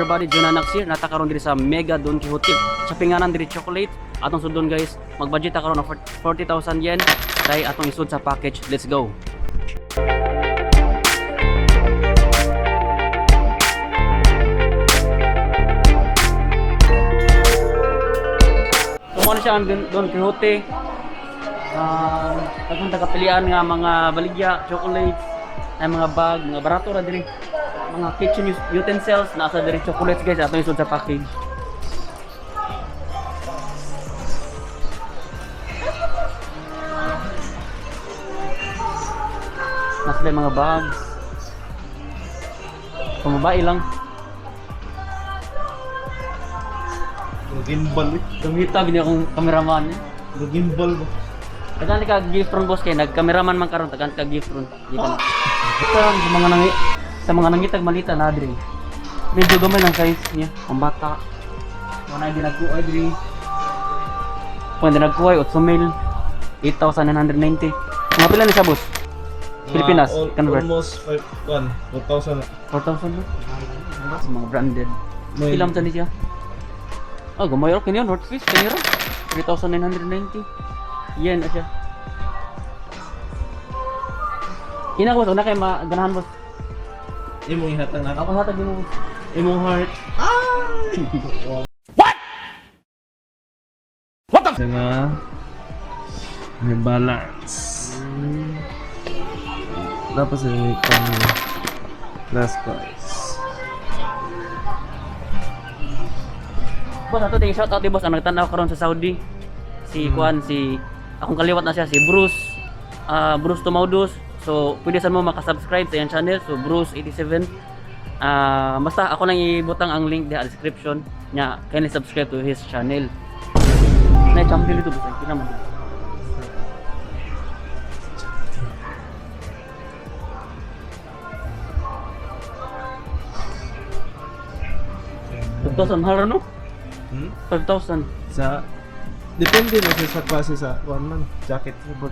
Everybody? Jonah Naxir, nata karon diri sa Mega Don Quixote. Sa pinganan diri chocolate. Atong sudon guys, mag-budget ta karon og 40,000 yen kay atong isud sa package. Let's go. So mo na siya ang Don Quixote. Daghan tagapilian nga mga baligya, chocolates, ay mga bag, mga barato ra diri. Mga kitchen utensils nasa diri, chocolates guys, atong isud sa package. Nasa diri mga bags. Pamabae lang. Gimbal eh. Gamita gini akong cameraman eh. Gimbal ba? Tagaan ka gift ron boss kay nagkameraman man karon, tagaan ka gift ron. Di ka na. Ito lang sa mga nangi sa mga nangitag malita na diri. Medyo gamay lang size niya, pambata. Wala na ginagkuhay diri. Kung ginagkuhay 8,000, 8,990. Mga pila ni siya boss? Pilipinas, convert. Almost 5, 1, 4,000 na. 4,000 ba? Sa mga branded. May- Pila man ni siya? Ah, gamay ra kini North Face kini ra. 3,990. Yen na siya. Ina ko na kay maganahan boss. Imong ihatag na. Ako hatag mo. Boss. Imong heart. Ay! What? What the? Nga. May balance. Tapos ay pang last price. Boss, ato ding shout out di boss ang nagtan-aw karon sa Saudi. Si Kuan, si akong kaliwat na siya si Bruce, Bruce Tumaudus. So, pwede sa mo maka-subscribe sa iyang channel. So, Bruce87. Basta ako lang ibutang ang link diha sa description nya, kindly subscribe to his channel. Na champion dito boss, kina mo. Thousand mahal ra, no? Hmm? 5,000. Sa depende na siya sa klase sa kuan man jacket but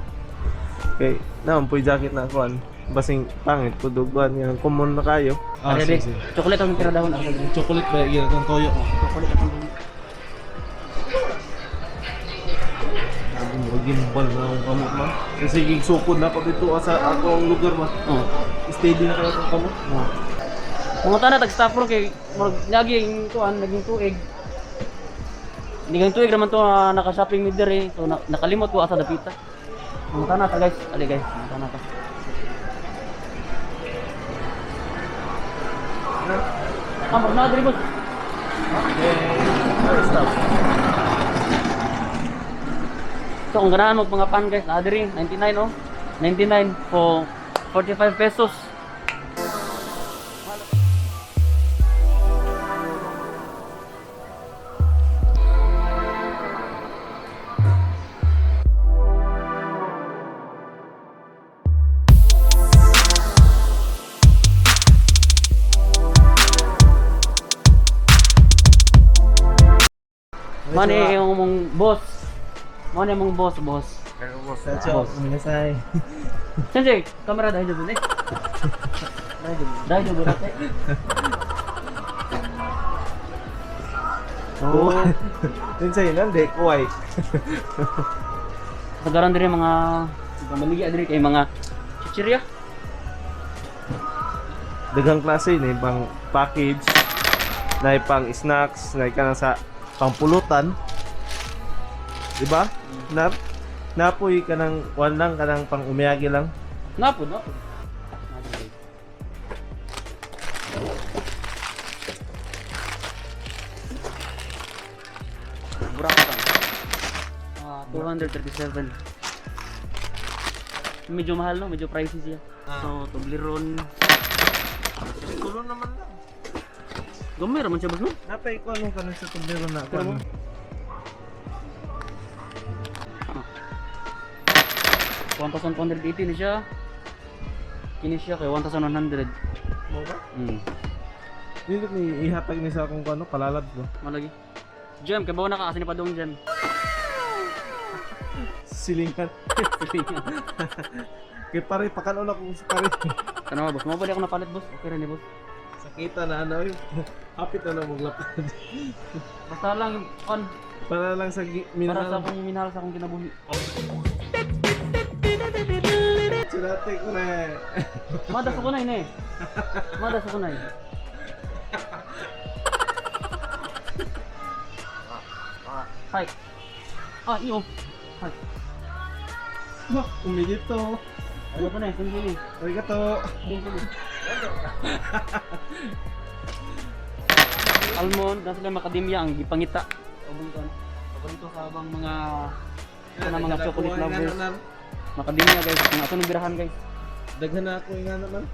kay naman po jacket na kuan basing pangit po duguan nga common na kayo. Ah, sige. Chocolate ang tira dahon. Ah, sige. Chocolate ba yung itong toyo ko? Chocolate akong Grabe mo gimbal na akong kamot man. Kasi gigsukod na pa dito sa akong lugar man. Oh. Steady na kayo akong kamot. Oh. Mga tana tag staff room kay murag naging kuan, naging tuig. Naging tuig raman to na naka-shopping mi diri. So nakalimot ko asa dapita. Mga tana ta guys, ali guys, mga tana ta. Ah, murag na diri boss. Okay. Stop. So kung ganahan mo mga pan guys, na diri 99 oh. 99 for 45 pesos. Mani yung mong boss. Mani mong boss, boss. Sacho, kuminasay. Sensei, kamera dahil dyan eh. Dahil dyan natin. Oh. Sensei, nande, kuway. Sagaran diri mga pamaligya diri kay mga chichirya. Daghang klase na pang package, na pang snacks, na kanang sa pangpulutan. Di ba? Na napoy kanang kuan lang kanang pang umiyagi lang. Napod, napod. Burakan. Ah, 237. Medyo mahal no, medyo pricey siya. So, Toblerone. Tulo naman lang. Gamay ra man siya boss no? Napay ko anong kanang sa Toblerone na Pero kuan. 1,280 ni siya. Kini siya kay 1,100. Mo ba? Dito ni ihatag ni sa akong kuan kalalab ko. Malagi. Jem, kay bawa na ka kasi ni padong Jem. Silingan. Kay pare pakanon ako sa pare. Tanawa boss, mo ba di ako napalit boss? Okay ra ni boss. Sakita na ano eh. Hapit na na maglapad. Basta lang on Para lang sa para sa minahal. akong minahal sa akong kinabuhi. Sulate ko na eh. Mada sa kunay na eh. Mada sa kunay. Hi. Ah, iyo. Hi. Wah, umigito. Ano ko na eh, sundin eh. Arigato. Almond, nasa sila macadamia ang gipangita. Ubang kon. Paborito sa abang mga kana mga chocolate lovers. Macadamia guys, ang ato nang birahan guys. Daghan na ako yung ano man.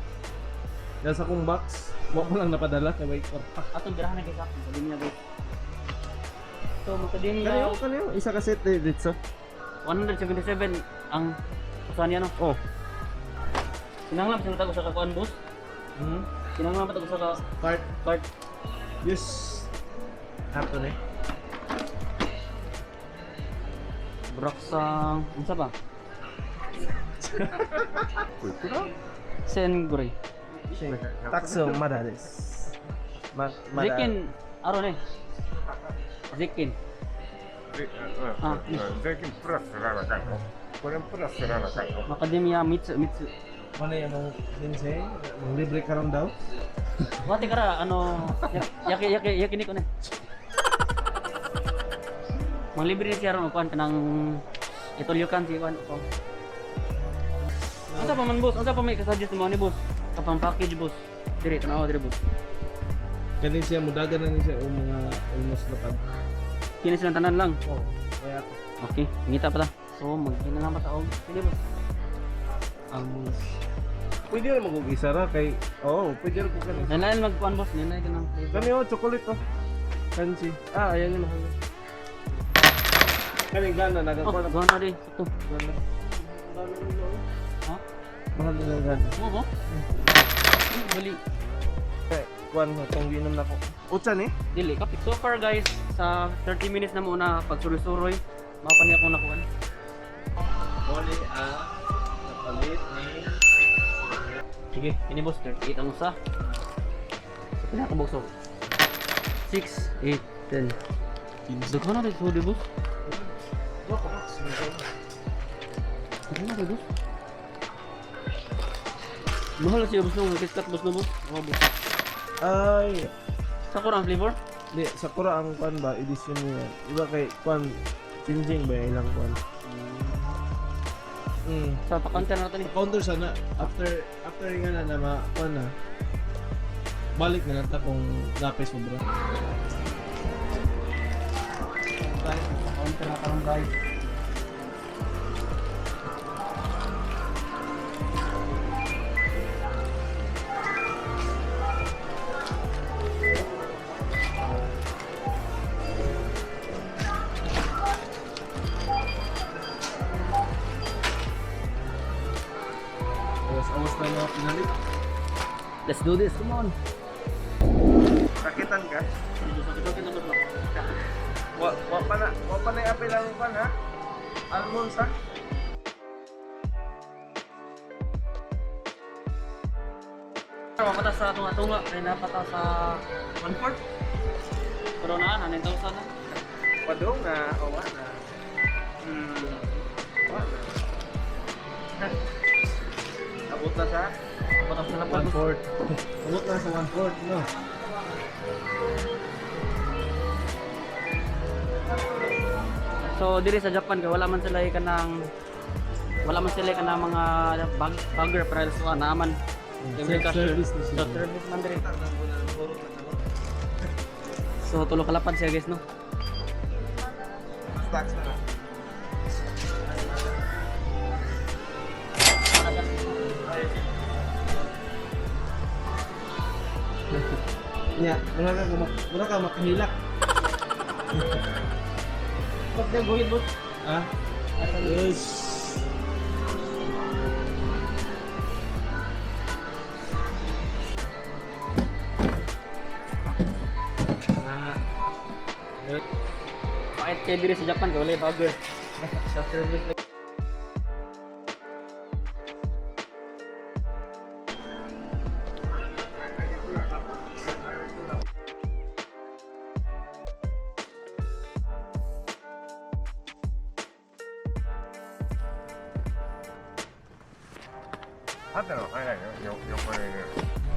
Nasa kong box. Wa ko lang napadala kay may kwarta. Atong birahan na guys, ah, macadamia guys. So macadamia Kaniyo, kaniyo. Isa ka set eh, dito. 177 ang usahan niya no. Oh. Kinahanglan pa sila sa kakuan boss. Hmm. Kinahanglan pa sa ka Cart. cart. Yes. Ato na eh. Braksang unsa pa? Sen gure. Takso madales. Ma Zikin aron eh. Zikin. であうん税金プラスならかんのこれプラスならかんの Macadamia mitsu mitsu. Mana yung among sensei? Mang libre karon daw. Wate kara ano yaki yaki yaki ni ko na. Manglibre ni siya ron kuan kanang itulyukan si kuan ko. Unsa pa man boss? Unsa pa may kasuggest mo ni boss? Kapang package boss. Dire tanaw dire boss. Kani siya mudagan na ni siya og mga almost lapad. Kini silang tanan lang. Oh, kaya ako. Okay, ngita pa ta. So magkina lang pa ta og pili boss. Almost. Pwede ra mag isa ra kay oh, pwede ra ko kani. Nanayan magkuan boss, nanay kanang flavor. Kani oh, chocolate oh. Kansi. Ah, ayan yung mahal. Kani gana Oh, nagakuha na. gana di. Ito. Gana. Gana nila, oh. Ha? Mahal nila gana. Mo ba? Bali. Eh, kuan tong ginom nako. Utsa ni? Dili kapit. So far guys, sa 30 minutes na muna pagsuroy-suroy, mao pa niya akong nakuan. Moli ang napalit ni Sige, ini boss 38 ang usa. So pila ka box oh? 6, 8, 10. Daghan na rin sudi boss. Daghan na rin boss. Mahal siya boss no, KitKat boss no boss. Oh, boss. Ay, Sakura ang flavor? di sakura ang kuan ba edition niya. Iba kay kuan changing ba ilang kuan. Sa pa-counter na natin eh. Counter sana after after nga na na ma kuan na. Balik na lang ta kung napay sobra. Guys, pa-counter na karon guys. Awas awas na mga pinalit. Let's do this. Come on. Sakitan ka? Medyo sakit-sakit na boss no. Wa wa pa na wa pa na apel ang kuan ha. Almonds ha. Mapata sa tunga-tunga, kaya napata sa 1/4. Pero na, 9,000 na. Padong na o wa na. Wa na. Abot na sa Mapata sa lapad. boss. 1/4. Abot na sa 1/4 no. So diri sa Japan kay wala man sila kanang wala man sila kanang mga bag, bagger para sa naaman. Self-service na sila. Self-service man diri. So tulo kalapad siya guys no. Stacks na na. Nya, mura ka mura ka makahilak. Pag na guhit boss. Ah? Yes. Ah. Pait kay diri sa Japan kay wala bagger. Self-service lang. 縦の入らないよ。よ横に入れる。